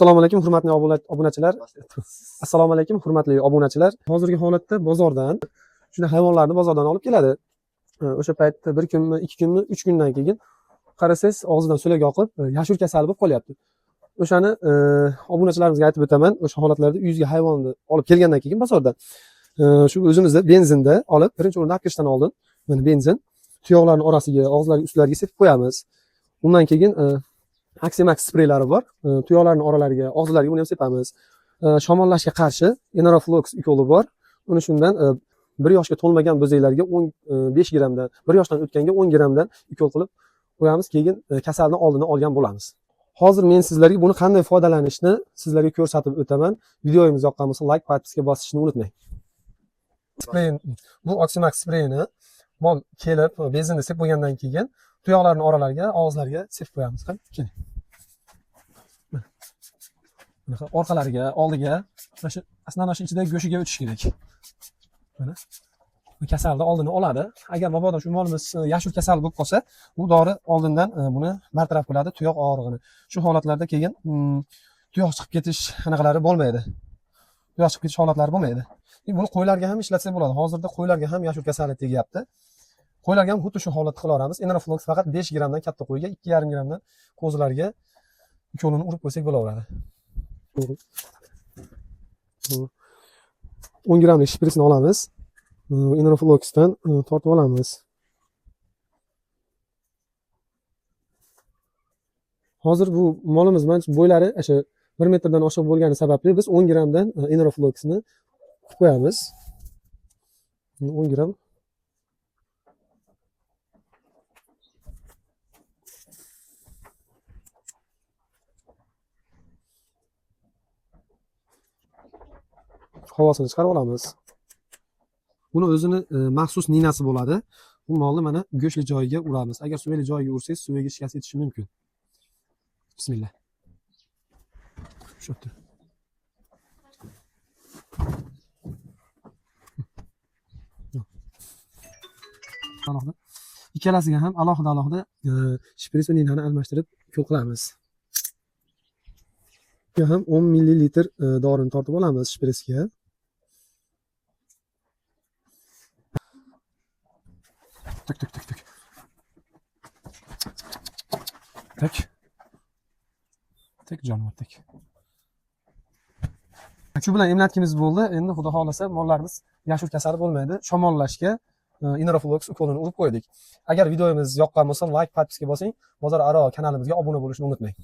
Assalomu alaykum hurmatli obunachilar. Assalomu alaykum hurmatli obunachilar. Hozirgi holatda bozordan shunday hayvonlarni bozordan olib keladi. O'sha paytda bir kunmi, 2 kunmi, 3 kundan keyin qarasangiz og'zidan so'lak oqib, yashur kasali bo'lib qolyapti. O'shani obunachilarimizga aytib o'taman, o'sha holatlarda uyingizga hayvonni olib kelgandan keyin bozordan shu o'zimizda benzinda olib, birinchi o'rinda olib kirishdan oldin mana benzin tuyoqlarning orasiga, og'izlariga, ustlariga sepib qo'yamiz. Undan keyin Aximax spreylari bor. Tuyoqlarning oralariga, og'izlariga uni ham sepamiz. Shamollashga qarshi Eneroflox ukoli bor. Uni shundan 1 yoshga to'lmagan bo'zaklarga 15 grammdan, 1 yoshdan o'tganga 10 grammdan ukol qilib qo'yamiz, keyin kasalni oldini olgan bo'lamiz. Hozir men sizlarga buni qanday foydalanishni sizlarga ko'rsatib o'taman. Videomiz yoqqan bo'lsa, like, podpiska bosishni unutmang. Sprey, bu Oximax spreyini mol kelib, benzinni sepib bo'lgandan keyin tuyoqlarning oralariga, og'izlariga sepib qo'yamiz. Qani, keling. Bunaqa orqalariga, oldiga, mana shu aslida shu ichidagi go'shiga o'tish kerak. Mana bu kasalni oldini oladi. Agar mabodo shu molimiz yashur kasal bo'lib qolsa, bu dori oldindan buni bartaraf qiladi, tuyoq og'rig'ini. Shu holatlarda keyin tuyoq chiqib ketish anaqalari bo'lmaydi. Tuyoq chiqib ketish holatlari bo'lmaydi. Buni qo'ylarga ham ishlatsak bo'ladi. Hozirda qo'ylarga ham yashur kasali tegyapti. Qo'ylarga ham xuddi shu holatda qila olamiz. Eneroflox faqat 5 grammdan katta qo'yga, 2,5 grammdan qo'zilarga ukolini urib qo'ysak bo'laveradi. 10 grammlik shprisni olamiz. Enerofloxdan tortib olamiz. Hozir bu molimiz mana bo'ylari o'sha 1 metrdan oshiq bo'lgani sababli biz 10 grammdan Enerofloxni qo'yamiz. 10 gramm. Havosini chiqarib olamiz. Buni o'zini maxsus ninasi bo'ladi. Bu molni mana go'shtli joyiga uramiz. Agar suvli joyiga ursangiz, suviga shikast yetishi mumkin. Bismillah. Shu yerda. Alohida. Ikkalasiga ham alohida shpris va ninani almashtirib ukol qilamiz. Bu ham 10 millilitr dorini tortib olamiz shprisga. Tak tak tak tak. Tak. Tak jonivor tak. Shu bilan emlatkimiz bo'ldi. Endi xudo xohlasa mollarimiz yashur kasali bo'lmaydi. Shamollashga Eneroflox ukolini urib qo'ydik. Agar videomiz yoqqan bo'lsa, like, podpiska bosing. Bozor Aro kanalimizga obuna bo'lishni unutmang.